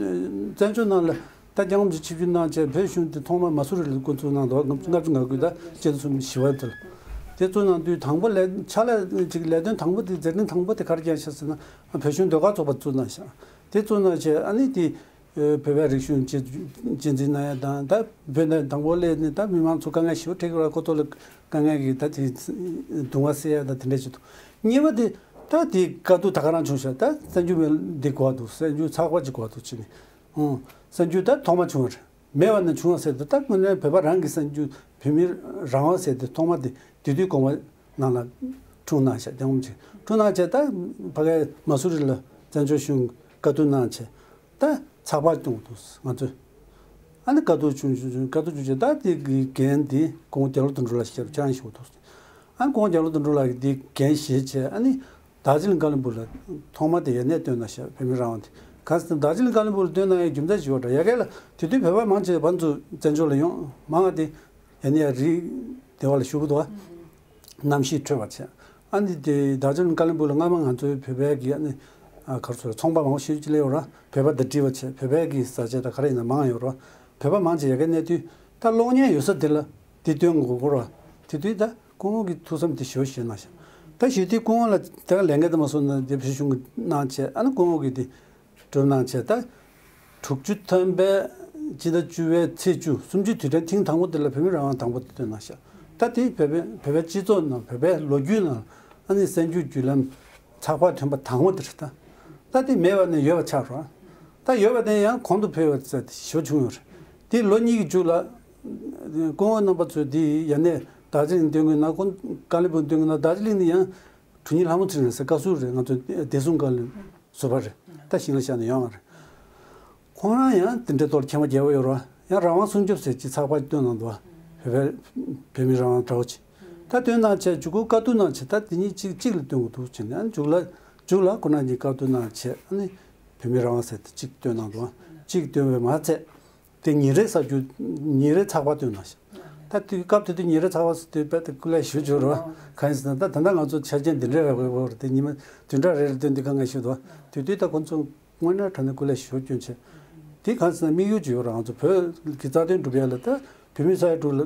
བཙན་བྱོལ་ནང་ལ་ད་སྐྱབས་མགོན་ཆིབས་བསྒྱུར་གནང་བྱས་བོད་གཞུང་དེ་ཐོག་མར་མ་སུ་རི་ལ་འགོ་འཛུགས་གནང་འདུག་ལྔ་བཅུ་ང་དགུ་ད་སྤྱི་ཟླ་གསུམ་བཞི་པ་དེ་ལ། དེ་བཙུགས་གནང་དུས་དང་པོ་ལས་ཕྱག་ལས་ཅིག་ལས་དོན་དང་པོ་དེ་མཛད་རིམ་དང་པོ་དེ་ག་རེ་བསྐྱངས་ཤག་ཟེར་ན་བོད་གཞུང་ཟློས་གར་ཚོགས་པ་བཙུགས་གནང་ཤག་དེ་བཙུགས་གནང་བྱས་ཨ་ནི་དེ། བོད་པའི་རིག་གཞུང་གཅེས་གཅེས་འཛིན་གནང་ཡ་དང་ད་བོད་ནས་དང་པོ་སླེབས་ནས་ད་མི་མང་ཚོ་དཀའ་ངལ་ཞེ་པོ་འཕྲད་ཀྱི་རེད། ཁོ་ཚོ་ལ་དཀའ་ངལ་གྱི་ད་དེ་གདུང་བ་སེལ་ཡ་ད་དེ་འདྲ་ཞིག་འདུག་གཉིས་པ་དེ་ད་དེ་དཀའ་སྡུག་ད་ག་རང་བྱུང་ཤག་ད་གསར་འགྱུར་མེད་འདི་དགོས་འདུག་གསར་འགྱུར་ཚགས་པར་ཅིག་དགོས་འདུག་ཅེས་ནས་ཨང་གསར་འགྱུར་ད་ཐོག་མ་བྱུང་བ་རེད། མེད་པ་ནས་བྱུང་བ་ཟེར་དུས་ད་དངོས་གནས་བོད་པ་རང་གི་གསར་འགྱུར་བོད་མིའི་རང་དབང་ཟེར་དེ་ཐོག་མ་དེ་དེ་དུས་གོང་མ་ནང་ལ་ འཁྲུངས་གནང་བྱས། སྐྱབས་མགོན་ཆེན་འཁྲུངས་གནང་བྱས། ད་ཕ་གའི་མ་སུ་རི་ལ་བཙན་བྱོལ་གཞུང་བཀའ་བསྡུར་གནང་བྱས། ད་ཚགས་པར་བསྐྱོན་འདུག་ང་ཚོས། ཨ་ནི་བཀའ་བསྡུར་བྱུང་བྱུང་བྱུང་། བཀའ་བསྡུར་བྱུང་བྱས། ད་དེ་གི་འགན་དེ་སྐུ་ངོ་རྒྱ་ལོ་དོན་གྲུབ་ལགས་ཞིག་ལ་བཅར་ཞུ་འདུག་ཨ་ནི་སྐུ་ངོ་རྒྱ་ལོ་དོན་གྲུབ་ལགས་ཀྱིས་དེ་འགན་བཞེས་བྱས། ཨ་ནི་དར་ཇི་ལིང་ཀ་ལིམ་པོང་ལ་ཐོག་མ་དེ་ཡ་ནས་བཏོན་གནང་བྱས། བོད་མི་རང་དབང་དེ་ག་ཟེར་ན། དར་ཇི་ལིང་ཀ་ལིམ་པོང་ལ་བཏོན་གནང་ཡའི་རྒྱུ་མཚན་ཞིག་ཡོད་འདྲ། ཡ་གི་ལ་དེ་དུས་བོད་པ་མང་ཆེ་བ་ཚོ་བཙན་བྱོལ་ལ་ཡོང་། མང་བ་དེ་ཡ་ནས་ཡར་རི་སྡེ་བ་ལ་བཞུགས་འདུག་བ། གནམ་གཤིས་འཕྲོད་པ་བྱས། ཨ་ནི་དེ་དར་ཇི་ལིང་ཀ་ལིམ་པོང་ལ་སྔ་མ་ང་ཚོའི་བོད་པའི་གི་ཨ་ནི་ཨ་ག་རེ་ཟེར། ཚོང་པ་མང་པོ་ཞིག་སླེབས་ཡོད་ར། བོད་པ་དང་འདྲིས་པ་བྱས། བོད་པའི་གི་བཟའ་ཆས་དང་ག་རེ་ཡིན་ན་མང་ཡོད་ར། བོད་པ་མང་ཆེ་ཡ་གི་གནས་དུས་ད་གློག་བརྙན་ཡོད་ས་དེ་ལ་དེ་སྟོན་དགོས་ཀྱི་ར། དེ་དུས་ད་སྐུ་ངོ་གི་ཐུགས་བསམ་དེ་ཞེ་པོ་བཞེས་གནང་ཤག་ད་གཞི་དེ་སྐུ་ངོ་ལ་ད་ལས་འགན་དེ་མ་སོང་ན་དེ་བོད་གཞུང་གིས་གནང་བྱས། ཨ་ནི་སྐུ་ངོ་གིས་དེ་གྲུབ་གནང་བྱས། ད་དྲུག་ཅུ་ཐམ་པའི་སྤྱི་ཟླ་བཅུ་པའི་ཚེས་བཅུ། གསུམ་བཅུའི་དུས་དྲན་ཐེངས་དང་པོ་དེ་ལ་བོད་མི་རང་དབང་དང་པོ་དེ་བཏོན་གནང་ཤག་ད་དེ་བོད་པའི་བོད་པའི་སྤྱི་ཚོགས་ནང་། བོད་པའི་ལོ་རྒྱུས་ནང་ཨ་ནི་གསར་འགྱུར་བརྒྱུད་ལམ་ཚགས་པར་ཐོན་པ་དང་པོ་དེ་རེད། ད་ད་དེ་མེད་པ་ནས་ཡོད་པ་ཆགས་རོགས། ད་ཡོད་པ་དེ་ཡང་གོང་དུ་འཕེལ་བ་ཙམ་ཞིག་བྱུང་ཡོད་རེད། དེ་ལོ་གཉིས་ཀྱི་མཇུག་ལ་སྐུ་ངོ་རྣམ་པ་ཚོས་དེ་ཡ་ནས་དར་ཇི་ལིང་སྟོན་གྱི་ན། ཀ་ལིམ་པོང་སྟོན་གྱི་ན། དར་ཇི་ལིང་ནི་ཡང་གྲུ་གཉིས་ལྷ་མོ་ཚེ་རིང་ཟེར་བཀའ་ཟུར་རེད། ང་ཚོ་བདེ་སྲུང་བཀའ་བློན་ཟུར་པ་རེད། ད་ཞིང་ལས་ཤར་ནས་ཡོང་བ་རེད། ཁོང་རང་ཡང་དེ་འདྲའི་ཐོག་ལ་མཁྱེན་པ་རྒྱས་པོ་ཡོད་རེད་བ། ཡང་རང་དབང་སྲུང་སྐྱོབ་ཟེར་ཅིག་ཚགས་པར་བཏོན་གནང་འདུག་བ། བོད་པའི་བོད་མི་རང་དབང་འདྲ་བོ་ཅིག་ད་བཏོན་གནང་བྱས། མཇུག་གུ་བཀའ་བསྡུར་གནང་བྱས། ད་དེ་གཉིས་གཅིག་གཅིག་ལ་བཏོན་དགོས་འདུག་བྱས་ནས། ཨ་ནི་མཇུག་ལ་མཇུག་ལ་ཁོ་རང་གཉིས་བཀའ་བསྡུར་གནང་བྱས། ཨ་ནི་བོད་མི་རང་དབང་ཟེར་དེ་གཅིག་བཏོན་གནང་འདུག་བ། གཅིག་བཏོན་པའི་མ་ཚད། དེ་ཉིན་རེའི་གསར་འགྱུར། ཉིན་རེའི་ཚགས་པར་བཏོན་གནང་ཞིང་། ད་དེ་སྐབས་དེ་དུས་ཉིན་རེའི་ཚགས་པར་ཟེར་དུས་རྦད་དེ་སྐུ་ལས་ཞེ་པོ་ཅིག་ཡོད་རེད་བ། གང་ཡིན་ཟེར་ན། ད་ད་ལྟ་ང་ཚོ་ཆ་རྐྱེན་འདི་འདྲ་རེ་རེ་རེ་རེ་དེ་ཉི་མ་བདུན་ཕྲག་རེ་རེ་བཏོན་དུས་དཀའ་ངལ་ཞིག་འདུག་བ། དེ་དུས་ད་ཁོ་ཚོ་དངོས་གནས་དྲང་གནས་སྐུ་ལས་ཞེ་པོ་བསྐྱོན་བྱས། དེ་གང་ཡིན་ཟེར་ན་དམིགས་ཡུལ་ཅིག་ཡོད་རེད། ང་ཚོ་བོད་ཀྱི་རྩ་དོན་སྒྲུབ་ཡ་ལ། ད་བོད་མི་ས་ཡ་དྲུག་ལ་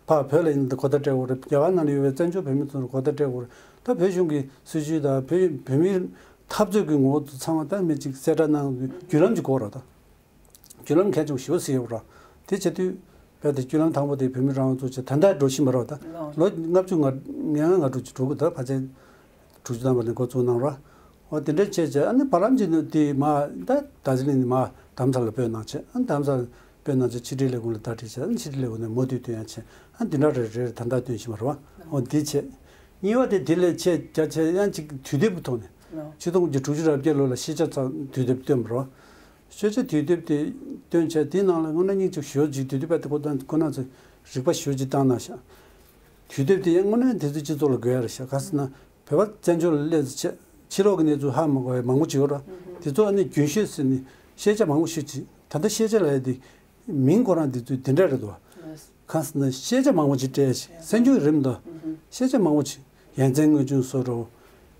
ཕར་བོད་ལ་ཡིན་ན་གོ་བརྡ་སྤྲད་དགོས་རེད། རྒྱ་གར་ནང་ལ་ཡོད་པའི་བཙན་བྱོལ་བོད་མི་ཚོར་གོ་བརྡ་སྤྲད་དགོས་རེད། ད་བོད་གཞུང་གི་སྲིད་བྱུས་དང་བོད་བོད་མིའི་འཐབ་རྩོད་ཀྱི་ངོ་བོ་ཚང་མ་ད་མི་གཅིག་གསལ་བསྒྲགས་གནང་བའི་བརྒྱུད་ལམ་ཅིག་དགོས་རེད། ད་བརྒྱུད་ལམ་གལ་ཆེན་པོ་ཞེ་པོ་ཟིག་ཡོད་རེད། དེ་བྱེད་དུས་རྦད་དེ་བརྒྱུད་ལམ་དང་པོ་དེ་བོད་མི་རང་དབང་ཚོགས་ཆེན་ད་ལྟ་འགྲོ་བཞིན་པ་རེད། ད་ལོ་ལྔ་བཅུ་ང་ལྔ་ལྔ་དྲུག་ཅིག་འགྲོ་གི། ད་ཕལ་ཆེར་དྲུག་ཅུ་ཐམ་པ་ནས་འགོ་བཙུགས་གནང་རོགས། འོ་དེ་འདྲ་བྱས་བྱས། ཨ་ནི་བར་ལམ་གྱི་ནང་དེ་མ། ད་དར་ཇི་ལིང་ནས་མར་རྡ་རམ་ས་ལ་སྤོས་གནང་བྱས། ཨ་ནི་རྡ་རམ་ས་ལ་སྤོས་གནང་བྱས་ཕྱི་དྲིལ་ལས་ཁུངས་ལ་བརྡ་སྤྲད་བྱས། ཨ་ནི་ཕྱི་དྲིལ་ལས་ཁུངས་ནས་མུ་མཐུད་བཏོན་ཡ་བྱས། ཨ་ནི་འདི་འདྲ་རེ་རེ་ད་ལྟ་བཏོན་བཞིན་པ་རེད་བ། འོ་འདི་བྱས། གཉིས་པ་དེ་དེ་ལས་ཆེས་རྒྱ་ཆེ་ཡང་ཅིག་དུས་དེབ་ཀྱི་ཐོག་ནས། ཆིག་སྟོང་དགུ་བརྒྱ་དྲུག་ཅུ་རེ་བརྒྱད་ལོ་ལ་ཤེས་བྱ་ཚགས་དུས་དེབ་བཏོན་པ་རེད་བ། ཤེས་བྱ་དུས་དེབ་དེ་བཏོན་བྱས། དེའི་ནང་ལ་དངོས་གནས་སྙིང་རྗེ་ཞེ་པོ་ཅིག་དུས་དེབ་པ་དེ་ཁོ་ད་ཁོ་རང་ཚོས་རིག་པ་ཞེ་པོ་ཅིག་བཏང་གནང་ཤག་དུས་དེབ་དེ་ཡང་དངོས་གནས་དེ་ཚོའི་སྤྱི་ཚོགས་ལ་དགོས་ཡ་རེད་ཤག་ག་ཟེར་ན། བོད་པ་བཙན་བྱོལ་ལ་སླེབས་ཚེ་ཕྱི་ཕྱི་ལོགས་ཀྱི་གནས་ཚུལ་ཧ་མ་གོ་བའི་མང་པོ་ཅིག་ཡོད་ར། དེ་ཚོ་ཨ་ནི་རྒྱུན་ཤེས་ཟེར་ནས་ཤེས་བྱ་མང་པོ་ཞིག་ཅིག་ད་ལྟ་ཤེས་བྱ་ལབ་ཡ་དེ་མིང་ཁོ་རང་དེ་ཚོའི་དེ་འདྲ་རེད་འདུག་བ། གང་ཟེར་ན་ཤེས་བྱ་མང་པོ་ཅིག་སྤྲད་ཤིང་། གསར་འགྱུར་རིམ་དང་ཤེས་བྱ་མང་པོ་ཅིག་ཡ་མཚན་དངོས་བྱུང་བཟོ་འདྲ་བོ།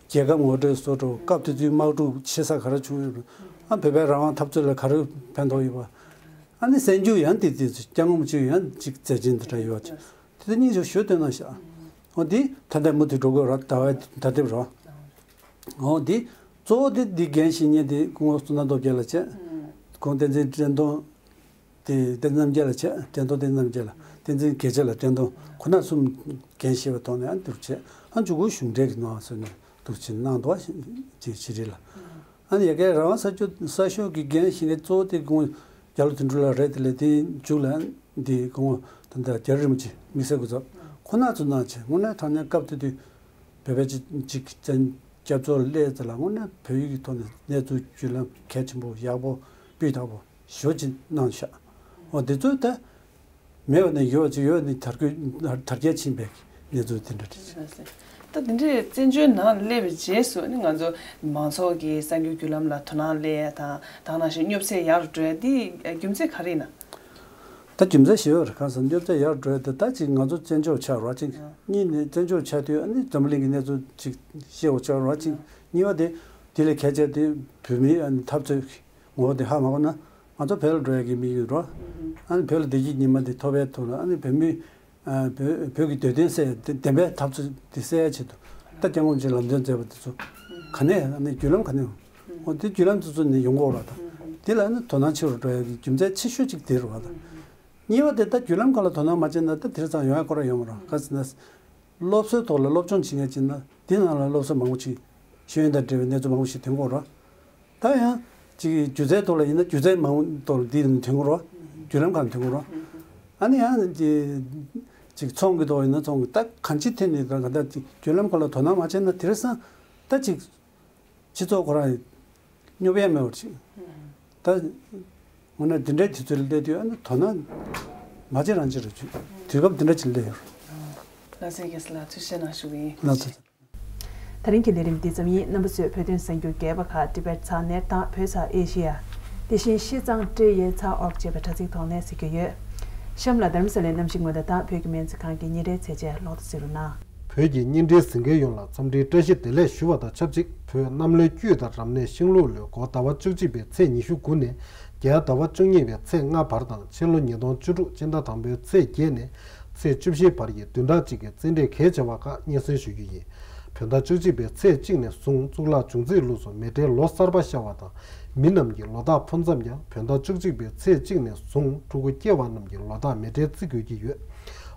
རྒྱལ་ཁབ་ངོ་སྤྲོད་བཟོ་འདྲ་བོ། སྐབས་དེ་དུས་དམག་འཁྲུག་ཆེ་ས་ག་རེ་བྱུང་ཡོད་པ། ཨ་བོད་པའི་རང་དབང་འཐབ་རྩོད་ལ་ག་རེ་ཕན་ཐོགས་ཡོད་པ། ཨ་ནི་གསར་འགྱུར་ཡང་དེ་དེ་ཚོ་སྐྱབས་མགོན་ཆེན་ཡང་ཅིག་མཛད་རྗེས་འདི་འདྲ་ཡོད་པ་ཅིག་དེ་ཚོ་སྙིང་རྗེ་ཞུ་བཏོན་གནང་ཤག་འོ་འདི་ད་ལྟ་མུ་མཐུད་འགྲོ་དགོས་ར། ཟླ་བའི་ཟླ་དེབ་ར། འོ་འདི་གཙོ་བོ་དེ་འདི་འགན་བཞེས་མཁན་དེ་སྐུ་ངོ་བསོད་ནམས་སྟོབས་རྒྱལ་ལགས་བྱས། ཁོང་བསྟན་འཛིན་བཀྲས་མཐོང་། དེ་བསྟན་རྣམ་རྒྱལ་ལགས་བྱས། བཀྲས་མཐོང་བསྟན་རྣམ་རྒྱལ་ལགས། བསྟན་འཛིན་དགེ་ཆེ་ལགས། བཀྲས་མཐོང་། ཁོ་ན་གསུམ་འགན་བཞེས་པའི་ཐོག་ནས་ཨ་འདིར་བྱས། ཨ་མཇུག་གུ་གཞུང་འབྲེལ་གྱི་གནང་བ་ཟེར་ནས་འདུག་ཅིག་གནང་འདུག་བ། ཅིག་ཕྱི་དྲིལ་ལ། ཨ་ནི་ཡ་གིའི་རང་དབང་གསར་འགྱུར་གསར་ཤོག་གི་འགན་བཞེས་མཁན་གཙོ་བོ་དེ་སྐུ་ངོ་རྒྱ་ལོ་དོན་གྲུབ་ལགས་རེད། དེ་ལས་དེའི་མཇུག་ལ་འདི་སྐུ་ངོ་ད་ལྟ་རྒྱ་རི་རིན་པོ་ཆེ་དམིགས་བསལ་སྐུ་ཚབ་ཁོ་ན་ཚོ་གནང་བྱས། དངོས་གནས་དྲང་གནས་སྐབས་དེ་དུས་བོད་པའི་སྤྱི་སྤྱི་སྐྱབས་བཅོལ་སླེབས་ཚེ་ལ་དངོས་གནས་བོད་ཡིག་གི་ཐོག་ནས་གནས་ཚུལ་བརྒྱུད་ལམ་གལ་ཆེན་པོ་ཡག་པོ་སྤུས་དག་པོ་ཞེ་པོ་ཅིག་གནང་ཤག་འོ་འདི་ཚོ་ད་མེད་པ་ནས་ཡོད་པ་ཅིག་ཡོད་ནས་དར་རྒྱས་དར་རྒྱས་ཕྱིན་པའི་གནས་ཚུལ་དེ་འདྲ་རེད། ད་དེ་འདྲའི་བཙན་བྱོལ་ནང་སླེབས་པའི་རྗེས་སུ་ནི་ང་ཚོ་མང་ཚོགས་ཀྱི་གསར་འགྱུར་བརྒྱུད་ལམ་ལ་དོ་སྣང་སླེབས་ཡ་དང་། དེ་ནང་བཞིན་སྙོབ་ཚད་ཡར་འགྲོ་ཡ་དེ་རྒྱུ་མཚན་ག་རེ་ཡིན་ན། ད་རྒྱུ་མཚན་ཞིག་ཡོད་རེད། གང་ཟེར་སྙོབ་ཚད་ཡར་འགྲོ་ཡ་དེ་ད་ཅིག་ང་ཚོ་བཙན་བྱོལ་ཆགས་རོགས་ཅིག་གཉིས་ནས་བཙན་བྱོལ་ཆགས་དུས་ཨ་ནི་འཛམ་བུ་གླིང་གི་གནས་ཚུལ་ཅིག་ཤེས་འོ་ཆགས་རོགས་ཅིག་གཉིས་པ་དེ་དེ་ལས་གལ་ཆེ་དེ་བོད་མིའི་ཨ་ནི་འཐབ་རྩོད་ངོ་བོ་དེ་ཧ་མ་གོ་ན། ང་ཚོ་བོད་ལ་འགྲོ་ཡ་གི་དམིགས་ཡུལ་རོ། ཨ་ནི་བོད་ལ་བདེ་སྐྱིད་ཉི་མ་དེ་ཐོབ་པའི་ཐོག་ལ་ཨ་ནི་བོད་མི་ཨ་བོད་བོད་ཀྱི་འདོད་དོན་གསལ་ཡ་དེ་བདེན་པའི་འཐབ་རྩོད་དེ་གསལ་ཡ་ཆེད་དུ་ད་སྐྱབས་མགོན་ཆེན་ལམ་སྟོན་མཛད་པ་དེ་ཚོ་ག་ནས་ཨ་ནི་བརྒྱུད་ལམ་ག་ནས་འོ་དེ་བརྒྱུད་ལམ་དེ་ཚོ་ནས་ཡོང་གི་ཡོད་རེད། ད་དེ་ལ་ཨ་ནི་དོ་སྣང་ཆེ་རུ་འགྲོ་ཡ་གི་རྒྱུ་མཚན་ཆེ་ཤོས་གཅིག་དེ་རེད་བ། ད་གཉིས་པ་དེ་ད་བརྒྱུད་ལམ་ཁག་ལ་དོ་སྣང་མ་བྱས་ན་ད་དེ་རིང་ཙམ་ཡོང་ཡ་ཁོ་རང་ཡོད་མ་རེད། ག་ཟེར་ན། སློབ་གསོའི་ཐོག་ལ་སློབ་སྦྱོང་བྱེད་མཁན་ཅིག་ན་དེ་ནང་ལ་སློབ་གསོ་མང་པོ་ཞིག་ཤེས་ཡོན་དང་འབྲེལ་བའི་གནས་ཚུལ་མང་པོ་ཞིག་ཐོན་གྱི་ཡོད་རེད། ད་ཡང་ཅིག་སྒྱུ་རྩལ་ཐོག་ལ་ཡིན་ན་སྒྱུ་རྩལ་མང་པོ་ཐོག་ལ་འདི་ནས་ཐོན་གྱི་ཡོད་རེད། བརྒྱུད་ལམ་ཁག་ནས་ཐོན་གྱི་ཡོད་རེད། ཨ་ནི་ཡང་ཅིག་ ཅིག་ཚོང་གི་ཐོག་ཡིན་ན་ཚོང་གི་ད་གང་ཅི་ཐད་ནས་ད་ག་ད་ཅིག་བརྒྱུད་ལམ་ཁག་ལ་དོ་སྣང་མ་བྱས་ན་དེང་སང་ད་ཅིག་སྤྱི་ཚོགས་ཁོ་རང་ཡིན། སྙོབ་ཡ་མེད་པར་ཅིག་ད་འོ་ན་འདི་འདྲའི་དུས་ཚོད་ལ་སླེབས་དུས་ཨ་ནི་དོ་སྣང་མ་བྱེད་རང་བྱེད་རེད་ཅིག་དུས་སྐབས་འདི་འདྲ་ཅིག་སླེབས་ཡོད་རེད། ལགས་སེ་རྒྱལ་སྲས་ལགས་ཐུགས་རྗེ་གནང་ཞུ་གི་ཡིན། ལགས་སོ། ད་རིང་གི་ལས་རིམ་འདི་ཙམ་ཡིན། རྣམ་པ་ཚོས་བོད་དོན་གསར་འགྱུར་རྒྱས་པ་ཁག་ཏི་བེད་ཚག་ནེར་དང་བོད་ཚག་ཨེ་ཤི་ཡ། དེ་བཞིན་ཤིས་ཙང་ཏྲེ་ཡེ་ཚག་ཨོག་ཅེས་པའི་དྲ་ཚིགས་ཐོག་ནས་གཟིགས་རྒྱུ་ཡོད། གཤམ་ལ་རྡ་རམ་ས་ལའི་གནམ་གཤིས་སྔོན་བརྡ་དང་བོད་ཀྱི་སྨན་རྩིས་ཁང་གི་ཉིན་རེའི་ཚད་འཇལ་ལོག་ཏུ་གཟིགས་རོགས་གནང་། བོད་ཀྱི་བརྙན་འཕྲིན་གཟིགས་མཁན་ཡོངས་ལ་འཚམས་འདྲིའི་བཀྲ་ཤིས་བདེ་ལེགས་ཞུ་བ་དང་ཆབས་ཅིག་བོད་གནམ་ལོའི་དཀྱུས་དང་རབ་གནས་ཤིང་ལུག་ལོའི་འགོ་ཟླ་བ་བཅུ་གཅིག་པའི་ཚེས་ཉི་ཤུ་དགུ་ནས་རྒྱལ་ཟླ་བ་བཅུ་གཉིས་པའི་ཚེས་ལྔ་བར་དང་ཕྱི་ལོ་ཉིས་སྟོང་བཅུ་དྲུག་སྤྱི་ཟླ་དང་པོའི་ཚེས་བརྒྱད་ནས་ཚེས་བཅུ་བཞི་བར་གྱི་བདུན་ཕྲག་གཅིག་གི་རྩེད་འགྲན་གལ་ཆེ་བ་ཁག་སྙན་སེང་ཞུ་རྒྱུ་ཡིན། བོད་ཟླ་བཅུ་གཅིག་པའི་ཚེས་གཅིག་ནས་བཟུང་གཙུག་ལག་འབྱུང་རྩིས་ལུགས་སུ་མེ་སྤྲེལ་ལོ་གསར་པ་ཤར་བ་དང་མི་རྣམས་ཀྱི་ལོ་རྟགས་ཕུན་སུམ་ཚོགས་ཀྱང་བོད་ཟླ་བཅུ་གཅིག་པའི་ཚེས་གཅིག་ནས་བཟུང་ཕྲུ་གུ་སྐྱེ་བ་རྣམས་ཀྱི་ལོ་རྟགས་མེ་སྤྲེལ་བརྩི་དགོས་ཀྱི་ཡོད།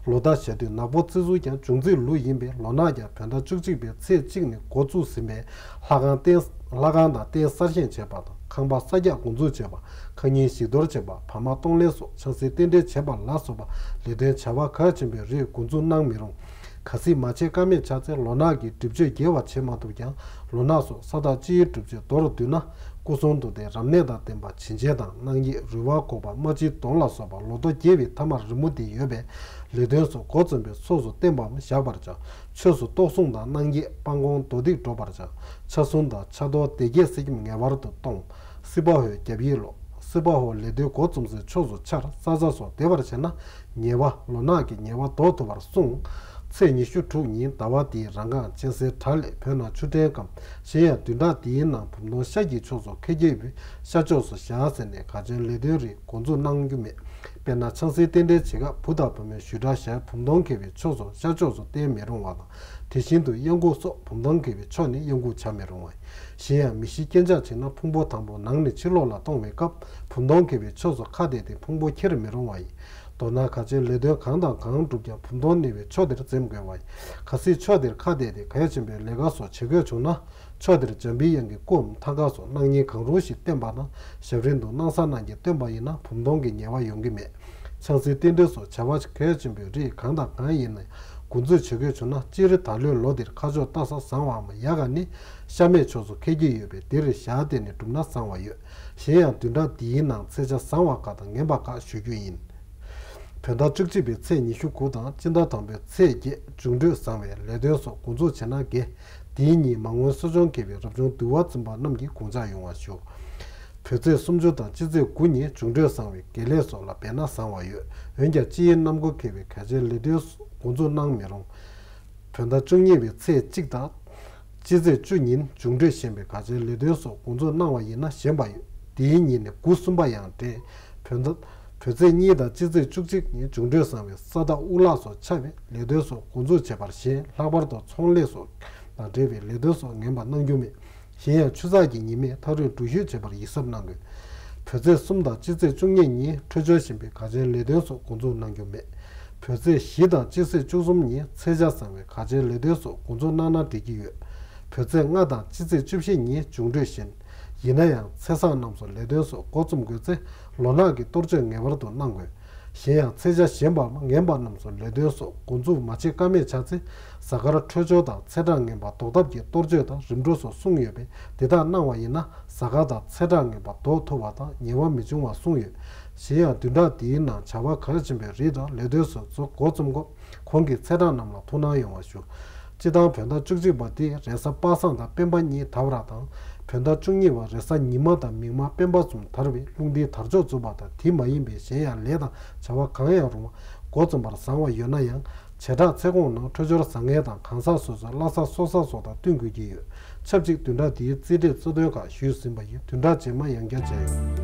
ལོ་རྟགས་བཞག་དུས་ནག་པོ་བརྩི་ཚུལ་ཀྱང་འབྱུང་རྩིས་ལུགས་ཡིན་པས་ལོ་ནག་ཀྱང་བོད་ཟླ་བཅུ་གཅིག་པའི་ཚེས་གཅིག་ནས་འགོ་བཙུགས་ཟིན་པས་ལྷ་ཁང་རྟེན་ལྷ་ཁང་དང་རྟེན་གསར་བཞེངས་བྱས་པ་དང་ཁང་པ་གསར་རྒྱག་འགོ་འཛུགས་བྱས་པ། ཁང་རྙིང་བཞེས་གཏོར་བྱས་པ། བག་མ་གཏོང་ལེན་སོགས་ཆང་སའི་རྟེན་འབྲེལ་བྱས་པ་ལ་སོགས་པ་ལས་དོན་བྱ་བ་གལ་ཆེན་པོའི་རིགས་འགོ་འཛུགས་གནང་མི་རུང་། གལ་སྲིད་མ་བྱེད་ཀ་མེད་ཆགས་ཚེ་ལོ་ནག་གི་སྒྲིབ་གཅོད་རྒྱས་པ་བྱེད་མ་ཐུབ་ཀྱང་ལོ་ནག་སོགས་ས་བདག་སྤྱི་བོའི་སྒྲིབ་གཅོད་མདོར་བསྡུས་ན་སྐུ་གསུང་ཐུགས་རྟེན་རབ་གནས་དང་ལྡན་པ་བྱིན་ཅན་དང་གནང་ཡིག་རུས་པ་འགོག་པ་རྨ་བྱའི་དོང་ལ་སོགས་པ་ལོ་ཐོ་རྒྱས་པའི་ཐ་མར་རི་མོ་འདི་ཡོད་པས་ལས་དོན་སོགས་འགོ་རྩོམ་པའི་ཚོགས་སུ་བརྟེན་པའམ་བཞག་པར་བྱ། ཆོས་སུ་གཏོགས་སྲུང་དང་གནང་ཡིག་སྤང་སྐོང་མདོ་སྡིག་སྒྲོག་པར་བྱ། ཕྱག་ཟུང་དང་ཕྱག་རྡོར་སྡེ་བརྒྱད་གཟིགས་ངེས་པར་དུ་གཏོང་། སྲིད་པ་འོད་རྒྱབ་ཡིག་ཀློག་སྲིད་པ་འོད་ལས་དོན་འགོ་རྩོམ་སའི་ཕྱོགས་སུ་འཆར་ས་ས་སོགས་བདེ་བར་བྱས་ན་ཉེས་པ་ལོ་ནག་གི་ཉེས་པ་ཟློག་ཐུབ་པར་གསུངས། ཚེས་ཉི་ཤུ་དྲུག་ཉིན་ཟླ་བ་འདིའི་རང་གང་སྤྱན་གཟིགས་དགྲ་ལྷས་བོད་ནང་ཆུ་ཕྲན་སྐམ། གཞན་ཡང་བདུན་ཕྲག་འདིའི་ནང་བུམ་སྟོང་ཤར་གྱི་ཕྱོགས་སུ་ཁ་གྱེས་པའི་ཤར་ཕྱོགས་སུ་བཞག་ཟེར་ནས་ག་ཅན་ལས་དོན་རིགས་འགོ་འཛུགས་གནང་རྒྱུ་མེད། དཔེར་ན་ཆང་སའི་རྟེན་འབྲེལ་བྱེད་སྐབས་བུ་དང་བུ་མོའི་ཞུས་དག་ཞལ་བུམ་སྟོང་ཁེལ་བའི་ཕྱོགས་སུ་ཤར་ཕྱོགས་སུ་བསྟན་མི་རུང་བ་དང་། དེ་བཞིན་དུ་གཡང་འགུགས་སོགས་བུམ་སྟོང་ཁེལ་བའི་ཕྱོགས་ནས་གཡང་འགུགས་བྱ་མི་རུང་བ། གཞན་ཡང་མི་ཤི་རྐྱེན་ཆག་བྱུང་ན་ཕུང་པོ་དང་པོ་ནང་ནས་ཕྱི་ལོགས་ལ་གཏོང་བའི་སྐབས་བུམ་སྟོང་ཁེལ་བའི་ཕྱོགས་སུ་ཁ་གཏད་དེ་ཕུང་པོ་ཁྱེར་མི་རུང་བ་ཡིན། མདོར་ན་ག་ཅན་ལས་དོན་གང་དང་གང་བསྒྲུབ་ཀྱང་བུམ་སྟོང་གནས་པའི་ཕྱོགས་དེར་འཛེམ་དགོས་པ་ཡིན། གལ་སྲིད་ཕྱོགས་དེར་ཁ་གཏད་དེ་གལ་ཆེན་པོའི་ལས་ཀ་སོགས་བྱེད་དགོས་བྱུང་ན། ཕྱོགས་དེར་འཇམ་པའི་དབྱངས་ཀྱི་སྐུའམ་ཐང་ག་སོགས་གནང་ཉིན་གང་རུང་ཞིག་བསྟན་པ་དང་ཞབས་རིམ་དུ་གནང་ས་རྣམས་ཀྱིས་བསྟན་པ་ཡིན་ན་བུམ་སྟོང་གི་ཉེས་པ་ཡོང་གི་མེད། ཆང་སའི་རྟེན་འབྲེལ་སོགས་བྱ་བ་གལ་ཆེན་པོའི་རིགས་གང་དང་གང་ཡིན་ན་འགོ་འཛུགས་བྱེད་དགོས་བྱུང་ན་སྤྱིར་ད་ལོའི་ལོ་འདིར་ཁ་ཕྱོགས་ལྟ་ས་བཟང་བའམ་ཡག་ག་ནི་ཤར་མེད་ཕྱོགས་སུ་ཁེལ་གྱི་ཡོད་པས་འདིར་ཞག་བལྟས་ནས་བསྒྲུབས་ན་བཟང་བ་ཡོད། གཞན་ཡང་བདུན་ཕྲག་འདིའི་ནང་ཚེས་ཆ་བཟང་བ་ཁག་དང་ངན་པ་ཁག་ཞུ་རྒྱུ་ཡིན། བོད་ཟླ་བཅུ་གཅིག་པའི་ཚེས་ཉི་ཤུ་དགུ་དང་སྤྱི་ཟླ་དང་པོའི་ཚེས་བརྒྱད་འབྱུང་འཕྲོད་བཟང་བའི་ལས་དོན་སོགས་འགོ་འཛུགས་བྱས་ན་དགེ། དེའི་ཉིན་མ་དངུལ་གསོ་སྦྱོང་མཁས་པའི་རབ་བྱུང་འདུལ་བ་འཛིན་པ་རྣམས་ཀྱིས་དགོངས་འཇགས་ཡོང་བ་ཞུ། བོད་ཚེས་སུམ་ཅུ་དང་སྤྱི་ཚེས་དགུ་ཉིན་འབྱུང་འཕྲོད་བཟང་བའི་དགེ་ལས་སོགས་ལ་འབད་ན་བཟང་བ་ཡོད། འོན་ཀྱང་སྤྱི་ཡི་གནམ་སྒོ་ཁེལ་བའི་གལ་ཆེའི་ལས་དོན་སོགས་འགོ་འཛུགས་གནང་མི་རུང་། བོད་ཟླ་བཅུ་གཉིས་པའི་ཚེས་གཅིག་དང་། སྤྱི་ཚེས་བཅུ་ཉིན་འབྱུང་འཕྲོད་ཞན་པའི་གལ་ཆེའི་ལས་དོན་སོགས་འགོ་འཛུགས་གནང་བ་ཡིན་ན་ཞན་པ་ཡོད། དེའི་ཉིན་ནས་དགུ་གསུམ་པ་ཡང་འདྲེས། བོད་ཟླ་བོད་ཚེས་གཉིས་དང་སྤྱི་ཚེས་བཅུ་གཅིག་ཉིན་འབྱུང་འཕྲོད་བཟང་བའི་ས་བདག་དབུ་ལག་སོགས་ཆགས་པས་ལས་དོན་སོགས་འགོ་འཛུགས་བྱེད་པར་ཞན། ལྷག་པར་དུ་ཚོང་ལས་སོགས་དང་འབྲེལ་བའི་ལས་དོན་སོགས་ངན་པ་གནང་རྒྱུ་མེད། གཞན་ཡང་ཆུ་ཚགས་ཀྱི་ཉི་མས་ཐག་རིང་འགྲུལ་བཞུད་བྱེད་པར་ཡིད་གཟབ་གནང་དགོས། བོད་ཚེས་གསུམ་དང་སྤྱི་ཚེས་བཅུ་གཉིས་ཉིན་འཕྲོད་སྦྱོར་ཞན་པའི་གལ་ཆེའི་ལས་དོན་སོགས་འགོ་འཛུགས་གནང་རྒྱུ་མེད། བོད་ཚེས་བཞི་དང་སྤྱི་ཚེས་བཅུ་གསུམ་ཉིན་ཚེས་ཆ་བཟང་བའི་གལ་ཆེའི་ལས་དོན་སོགས་འགོ་འཛུགས་གནང་ན་འགྲིག་གི་ཡོད། བོད་ཚེས་ལྔ་དང་སྤྱི་ཚེས་བཅུ་བཞི་ཉིན་འབྱུང་འཕྲོད་ཞན། ཡིན་ན་ཡང་ཚེས་བཟང་རྣམས་སུ་ལས་དོན་སོགས་འགོ་རྩོམ་དགོས་ཚེ་ལོ་ནག་གི་གཏོར་བཅོས་ངེས་པར་དུ་གནང་དགོས། གཞན་ཡང་ཚེས་ཆ་ཞན་པའམ་ངན་པ་རྣམས་སུ་ལས་དོན་སོགས་འགོ་འཛུགས་མ་བྱེད་ཀ་མེད་ཆགས་ཚེ། གཟའ་སྐར་འཕྲོད་སྦྱོར་དང་ཚེས་གྲངས་ངན་པ་ཟློག་ཐབས་ཀྱི་གཏོར་བཅོས་དང་རིམ་གྲོ་སོགས་གསུངས་ཡོད་པས་དེ་དག་གནང་བ་ཡིན་ན་གཟའ་སྐར་དང་ཚེས་གྲངས་ངན་པ་ཟློག་ཐུབ་པ་དང་ཉེས་པ་མི་འབྱུང་བ་གསུངས་ཡོད། གཞན་ཡང་བདུན་ཕྲག་འདིའི་ནང་བྱ་བ་གལ་ཆེན་པོའི་རིགས་དང་ལས་དོན་སོགས་ཚུ་འགོ་རྩོམ་སྐབས་གོང་གི་ཚེས་གྲངས་རྣམས་ལ་ཐུགས་སྣང་ཡོང་བ་ཞུ། སྤྱི་བཏང་བོད་ཟླ་བཅུ་གཅིག་པ་དེ་རེས་གཟའ་པ་སངས་དང་སྤེན་པ་གཉིས་དར་བ་དང་། བོད་ཟླ་བཅུ་གཉིས་པ་རེས་གཟའ་ཉི་མ་དང་མིག་དམར་སྤེན་པ་གསུམ་དར་བས་རླུང་རྟའི་དར་ལྕོག་འཛུགས་པ་དང་དེ་མ་ཡིན་པའི་གཞན་ཡང་ལས་དང་བྱ་བ་གང་ཡང་རུང་བ་འགོ་རྩོམ་པར་བཟང་བ་ཡོད་ན་ཡང་། བྱེ་བྲག་ཚེ་གོང་ནང་འཕྲོད་སྦྱོར་བཟང་ངན་དང་གང་ཟག་སོ་སོའི་བླ་གཟའ་སྲོག་གཟའ་སོགས་དང་བསྟུན་དགོས་ཀྱི་ཡོད། ཆབས་ཅིག་བདུན་ཕྲག་འདིའི་རྩིས་འབྲས་གཙོ་དོན་ཁག་ཞུས་ཟིན་པ་ཡིན། བདུན་ཕྲག་རྗེས་མ་ཡང་བསྐྱར་མཇལ་ཡོང་།